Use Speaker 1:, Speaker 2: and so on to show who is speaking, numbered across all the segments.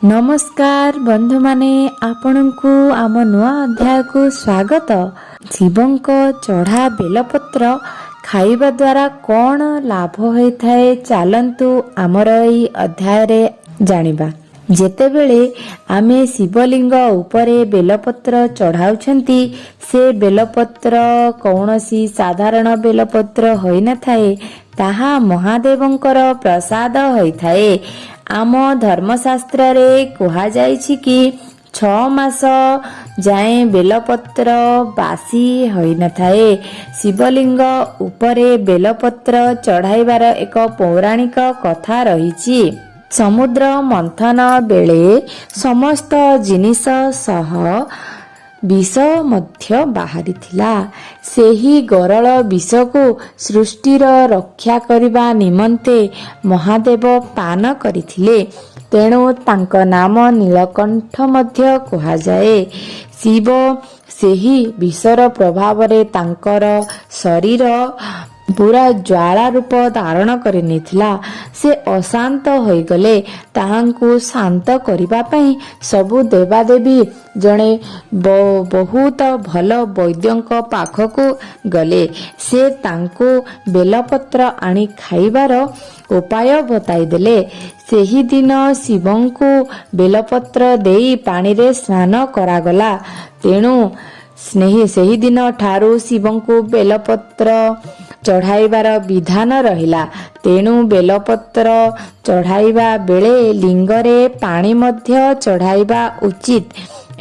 Speaker 1: ନମସ୍କାର ବନ୍ଧୁମାନେ, ଆପଣଙ୍କୁ ଆମ ନୂଆ ଅଧ୍ୟାୟକୁ ସ୍ୱାଗତ। ଶିବଙ୍କ ଚଢ଼ା ବେଲପତ୍ର ଖାଇବା ଦ୍ୱାରା କ'ଣ ଲାଭ ହୋଇଥାଏ, ଚାଲନ୍ତୁ ଆମର ଏଇ ଅଧ୍ୟାୟରେ ଜାଣିବା। ଯେତେବେଳେ ଆମେ ଶିବଲିଙ୍ଗ ଉପରେ ବେଲପତ୍ର ଚଢ଼ାଉଛନ୍ତି, ସେ ବେଲପତ୍ର କୌଣସି ସାଧାରଣ ବେଲପତ୍ର ହୋଇନଥାଏ। ତାହା ମହାଦେବଙ୍କର ପ୍ରସାଦ ହୋଇଥାଏ। ଆମ ଧର୍ମଶାସ୍ତ୍ରରେ କୁହାଯାଇଛି କି 6 ମାସ ଯାଏଁ ବେଲପତ୍ର ବାସି ହୋଇନଥାଏ। ଶିବଲିଙ୍ଗ ଉପରେ ବେଲପତ୍ର ଚଢ଼ାଇବାର ଏକ ପୌରାଣିକ କଥା ରହିଛି। ସମୁଦ୍ର ମନ୍ଥନ ବେଳେ ସମସ୍ତ ଜିନିଷ ସହ ବିଷ ମଧ୍ୟ ବାହାରିଥିଲା। ସେହି ଗରଳ ବିଷକୁ ସୃଷ୍ଟିର ରକ୍ଷା କରିବା ନିମନ୍ତେ ମହାଦେବ ପାନ କରିଥିଲେ। ତେଣୁ ତାଙ୍କ ନାମ ନୀଳକଣ୍ଠ ମଧ୍ୟ କୁହାଯାଏ। ଶିବ ସେହି ବିଷର ପ୍ରଭାବରେ ତାଙ୍କର ଶରୀର ପୁରା ଜ୍ୱାଳା ରୂପ ଧାରଣ କରିନେଇଥିଲା। ସେ ଅଶାନ୍ତ ହୋଇଗଲେ। ତାହାଙ୍କୁ ଶାନ୍ତ କରିବା ପାଇଁ ସବୁ ଦେବାଦେବୀ ଜଣେ ବହୁତ ଭଲ ବୈଦ୍ୟଙ୍କ ପାଖକୁ ଗଲେ। ସେ ତାଙ୍କୁ ବେଲପତ୍ର ଆଣି ଖାଇବାର ଉପାୟ ବତାଇଦେଲେ। ସେହିଦିନ ଶିବଙ୍କୁ ବେଲପତ୍ର ଦେଇ ପାଣିରେ ସ୍ନାନ କରାଗଲା। ତେଣୁ ସ୍ନେହୀ ସେହିଦିନ ଠାରୁ ଶିବଙ୍କୁ ବେଲପତ୍ର ଚଢ଼ାଇବାର ବିଧାନ ରହିଲା। ତେଣୁ ବେଲପତ୍ର ଚଢ଼ାଇବା ବେଳେ ଲିଙ୍ଗରେ ପାଣି ମଧ୍ୟ ଚଢ଼ାଇବା ଉଚିତ।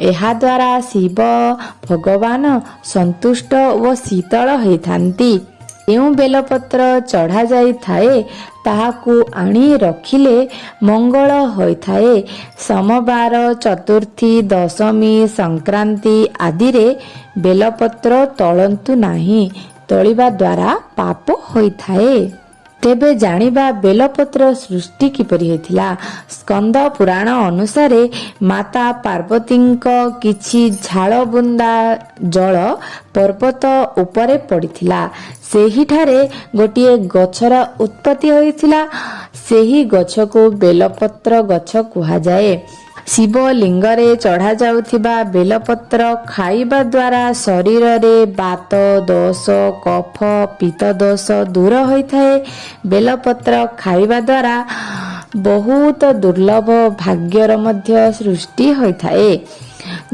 Speaker 1: ଏହାଦ୍ୱାରା ଶିବ ଭଗବାନ ସନ୍ତୁଷ୍ଟ ଓ ଶୀତଳ ହୋଇଥାନ୍ତି। ଯେଉଁ ବେଲପତ୍ର ଚଢ଼ାଯାଇଥାଏ, ତାହାକୁ ଆଣି ରଖିଲେ ମଙ୍ଗଳ ହୋଇଥାଏ। ସୋମବାର, ଚତୁର୍ଥୀ, ଦଶମୀ, ସଂକ୍ରାନ୍ତି ଆଦିରେ ବେଲପତ୍ର ତୋଳନ୍ତୁ ନାହିଁ। ତୋଳିବା ଦ୍ୱାରା ପାପ ହୋଇଥାଏ। ତେବେ ଜାଣିବା ବେଲପତ୍ର ସୃଷ୍ଟି କିପରି ହୋଇଥିଲା। ସ୍କନ୍ଦ ପୁରାଣ ଅନୁସାରେ ମାତା ପାର୍ବତୀଙ୍କ କିଛି ଝାଳ ବୁନ୍ଦା ଜଳ ପର୍ବତ ଉପରେ ପଡ଼ିଥିଲା। ସେହିଠାରେ ଗୋଟିଏ ଗଛର ଉତ୍ପତ୍ତି ହୋଇଥିଲା। ସେହି ଗଛକୁ ବେଲପତ୍ର ଗଛ କୁହାଯାଏ। ଶିବଲିଙ୍ଗରେ ଚଢ଼ାଯାଉଥିବା ବେଲପତ୍ର ଖାଇବା ଦ୍ୱାରା ଶରୀରରେ ବାତ ଦୋଷ, କଫ, ପିତ୍ତ ଦୋଷ ଦୂର ହୋଇଥାଏ। ବେଲପତ୍ର ଖାଇବା ଦ୍ୱାରା ବହୁତ ଦୁର୍ଲଭ ଭାଗ୍ୟର ମଧ୍ୟ ସୃଷ୍ଟି ହୋଇଥାଏ।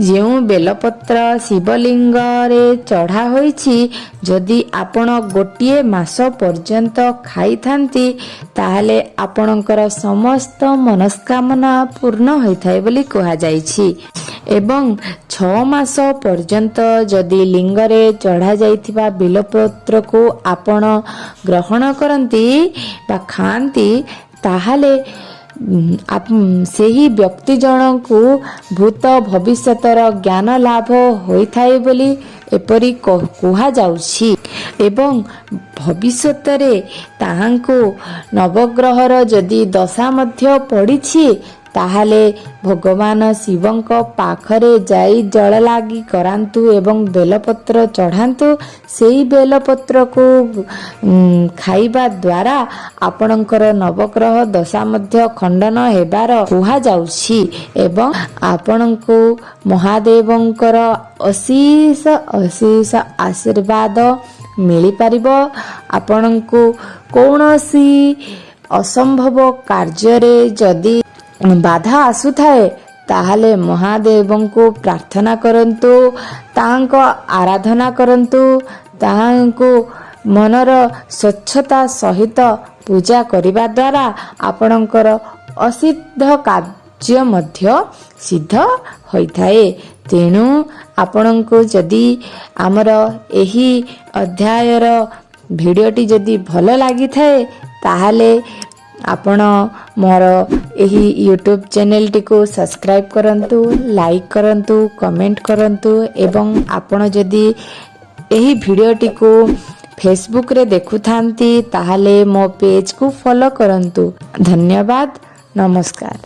Speaker 1: ଯେଉଁ ବେଲପତ୍ର ଶିବଲିଙ୍ଗରେ ଚଢ଼ା ହୋଇଛି, ଯଦି ଆପଣ ଗୋଟିଏ ମାସ ପର୍ଯ୍ୟନ୍ତ ଖାଇଥାନ୍ତି, ତାହେଲେ ଆପଣଙ୍କର ସମସ୍ତ ମନସ୍କାମନା ପୂର୍ଣ୍ଣ ହୋଇଥାଏ ବୋଲି କୁହାଯାଇଛି। ଏବଂ 6 ମାସ ପର୍ଯ୍ୟନ୍ତ ଯଦି ଲିଙ୍ଗରେ ଚଢ଼ା ଯାଇଥିବା ବେଲପତ୍ରକୁ ଆପଣ ଗ୍ରହଣ କରନ୍ତି ବା ଖାଆନ୍ତି, ତାହେଲେ ସେହି ବ୍ୟକ୍ତି ଜଣଙ୍କୁ ଭୂତ ଭବିଷ୍ୟତର ଜ୍ଞାନ ଲାଭ ହୋଇଥାଏ ବୋଲି ଏପରି କୁହାଯାଉଛି। ଏବଂ ଭବିଷ୍ୟତରେ ତାହାଙ୍କୁ ନବଗ୍ରହର ଯଦି ଦଶା ମଧ୍ୟ ପଡ଼ିଛି, ତାହେଲେ ଭଗବାନ ଶିବଙ୍କ ପାଖରେ ଯାଇ ଜଳଲାଗି କରାନ୍ତୁ ଏବଂ ବେଲପତ୍ର ଚଢ଼ାନ୍ତୁ। ସେଇ ବେଲପତ୍ରକୁ ଖାଇବା ଦ୍ୱାରା ଆପଣଙ୍କର ନବଗ୍ରହ ଦଶା ମଧ୍ୟ ଖଣ୍ଡନ ହେବାର କୁହାଯାଉଛି ଏବଂ ଆପଣଙ୍କୁ ମହାଦେବଙ୍କର ଅଶେଷ ଅଶେଷ ଆଶୀର୍ବାଦ ମିଳିପାରିବ। ଆପଣଙ୍କୁ କୌଣସି ଅସମ୍ଭବ କାର୍ଯ୍ୟରେ ଯଦି ବାଧା ଆସୁଥାଏ, ତାହେଲେ ମହାଦେବଙ୍କୁ ପ୍ରାର୍ଥନା କରନ୍ତୁ, ତାହାଙ୍କ ଆରାଧନା କରନ୍ତୁ। ତାହାଙ୍କୁ ମନର ସ୍ୱଚ୍ଛତା ସହିତ ପୂଜା କରିବା ଦ୍ୱାରା ଆପଣଙ୍କର ଅସିଦ୍ଧ କାର୍ଯ୍ୟ ମଧ୍ୟ ସିଦ୍ଧ ହୋଇଥାଏ। ତେଣୁ ଆପଣଙ୍କୁ ଯଦି ଆମର ଏହି ଅଧ୍ୟାୟର ଭିଡ଼ିଓଟି ଯଦି ଭଲ ଲାଗିଥାଏ, ତାହେଲେ ଆପଣ ମୋର ଏହି ୟୁଟ୍ୟୁବ୍ ଚ୍ୟାନେଲଟିକୁ ସବସ୍କ୍ରାଇବ୍ କରନ୍ତୁ, ଲାଇକ୍ କରନ୍ତୁ, କମେଣ୍ଟ କରନ୍ତୁ ଏବଂ ଆପଣ ଯଦି ଏହି ଭିଡ଼ିଓଟିକୁ ଫେସବୁକ୍ରେ ଦେଖୁଥାନ୍ତି, ତାହେଲେ ମୋ ପେଜ୍କୁ ଫଲୋ କରନ୍ତୁ। ଧନ୍ୟବାଦ, ନମସ୍କାର।